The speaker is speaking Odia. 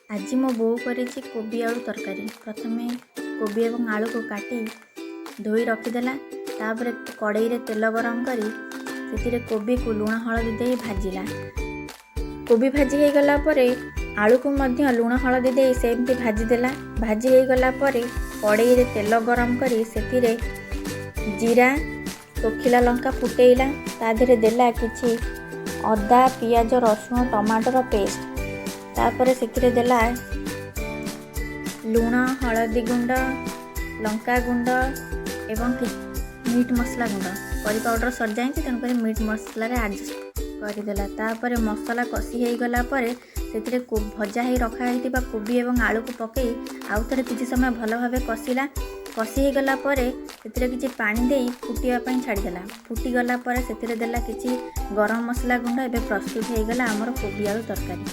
ଆଜି ମୋ ବୋଉ କରିଛି କୋବି ଆଳୁ ତରକାରୀ। ପ୍ରଥମେ କୋବି ଏବଂ ଆଳୁକୁ କାଟି ଧୋଇ ରଖିଦେଲା। ତାପରେ କଡ଼େଇରେ ତେଲ ଗରମ କରି ସେଥିରେ କୋବିକୁ ଲୁଣ ହଳଦୀ ଦେଇ ଭାଜିଲା। କୋବି ଭାଜି ହେଇଗଲା ପରେ ଆଳୁକୁ ମଧ୍ୟ ଲୁଣ ହଳଦୀ ଦେଇ ସେମିତି ଭାଜିଦେଲା। ଭାଜି ହେଇଗଲା ପରେ କଡ଼େଇରେ ତେଲ ଗରମ କରି ସେଥିରେ ଜିରା, ଶୁଖିଲା ଲଙ୍କା ଫୁଟେଇଲା। ତା ଦେହରେ ଦେଲା କିଛି ଅଦା, ପିଆଜ, ରସୁଣ, ଟମାଟୋର ପେଷ୍ଟ। ତାପରେ ସେଥିରେ ଦେଲା ଲୁଣ, ହଳଦୀ ଗୁଣ୍ଡ, ଲଙ୍କା ଗୁଣ୍ଡ ଏବଂ ମିଟ୍ ମସଲା ଗୁଣ୍ଡ। କରି ପାଉଡ଼ର ସରିଯାଇଛି, ତେଣୁକରି ମିଟ୍ ମସଲାରେ ଆଡ଼ଜଷ୍ଟ କରିଦେଲା। ତାପରେ ମସଲା କଷି ହେଇଗଲା ପରେ ସେଥିରେ ଭଜା ହେଇ ରଖା ହେଇଥିବା କୋବି ଏବଂ ଆଳୁକୁ ପକାଇ ଆଉ ଥରେ କିଛି ସମୟ ଭଲ ଭାବେ କଷିଲା। କଷି ହେଇଗଲା ପରେ ସେଥିରେ କିଛି ପାଣି ଦେଇ ଫୁଟିବା ପାଇଁ ଛାଡ଼ିଦେଲା। ଫୁଟିଗଲା ପରେ ସେଥିରେ ଦେଲା କିଛି ଗରମ ମସଲା ଗୁଣ୍ଡ। ଏବେ ପ୍ରସ୍ତୁତ ହେଇଗଲା ଆମର କୋବି ଆଳୁ ତରକାରୀ।